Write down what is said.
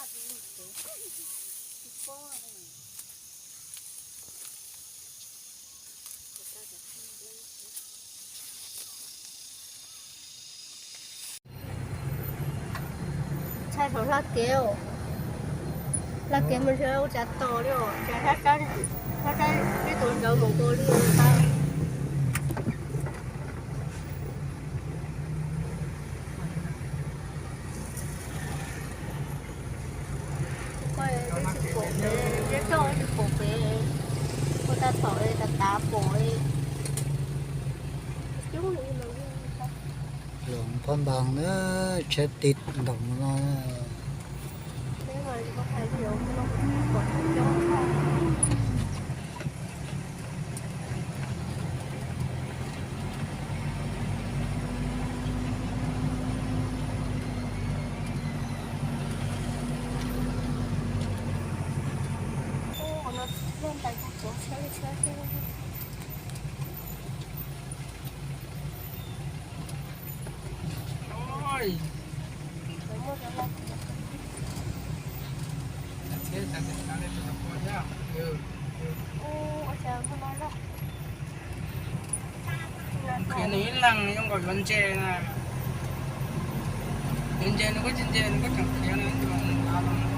Tshaj saum hlab kev, hlab kev mus ntshe ua cas tos li os, cas sab sab ib tug ntawd mus nkaus li os. Tsis pom pem, zeb toj tsis pom pem, ua tag tom li tas tav pom li. Los phab npas na, tsheb ti ntoos no. Qhia nws ib leeg zoo nkaus yuav ntses na. Yuav ntses nws kuj tsis ntses, nws kuj tseem qhia nws ntses.